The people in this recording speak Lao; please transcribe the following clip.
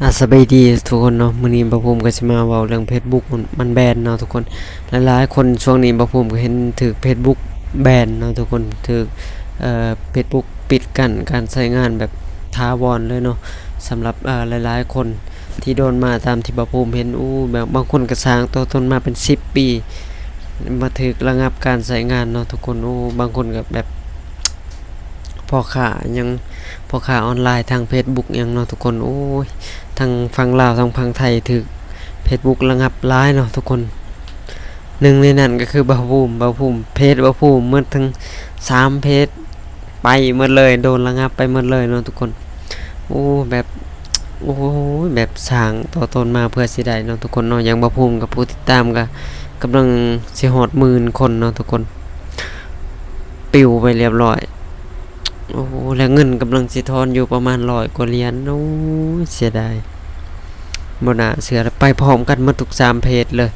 ອາ ສະບາຍດີທຸກຄົນເນາະ, ມື້ນີ້ບ່າວພູມກໍຊິມາເວົ້າເລື່ອງເຟສບຸກມັນ ມັນແບນເນາະທຸກຄົນ. ຫຼາຍໆຄົນຊ່ວງນີ້ບ່າວພູມກໍເຫັນຖືກເຟສບຸກແບນເນາະທຸກຄົນ, ຖືກ ເອີ ເຟສບຸກປິດກັ້ນການໃຊ້ງານແບບຖາວອນເລີຍເນາະ. ສຳລັບ ເອີ ຫຼາຍໆຄົນທີ່ໂດນມາຕາມທີ່ບ່າວພູມເຫັນ, ໂອ້ ແບບບາງຄົນກໍສ້າງຕົວຕົນມາເປັນສິບປີ ມາຖືກລະງັບການໃຊ້ງານເນາະທຸກຄົນ. ໂອ້ ບາງຄົນກໍແບບ ພໍ່ຄ້າຫຍັງ ພໍ່ຄ້າອອນລາຍທາງເຟສບຸກຫຍັງເນາະທຸກຄົນ. ໂອ້ຍ ທັງຝັ່ງລາວ ທັງຝັ່ງໄທ ຖືກເຟສບຸກລະງັບຫຼາຍເນາະທຸກຄົນ. ໜຶ່ງໃນນັ້ນກໍຄືບ່າວພູມ, ບ່າວພູມ ເຟສບ່າວພູມໝົດທັງສາມເຟສ ໄປໝົດເລີຍ, ໂດນລະງັບໄປໝົດເລີຍເນາະທຸກຄົນ. ໂອ້ ແບບ ໂອ້ຍ ແບບສ້າງຕົວຕົນມາເພື່ອຊິໄດ້ເນາະທຸກຄົນເນາະ. ຢ່າງບ່າວພູມກັບຜູ້ຕິດຕາມກໍກຳລັງຊິຮອດໝື່ນຄົນເນາະທຸກຄົນ, ປິວໄປລຽບລ້ອຍ. ໂອ້ ແລະເງິນກຳລັງຊິທອນຢູ່ປະມານຮ້ອຍກວ່າຫຼຽນ. ໂອ້ຍ ເສຍດາຍ, ບໍ່ໜ້າເຊື່ອ, ໄປພ້ອມກັນໝົດທຸກສາມເຟສເລີຍ.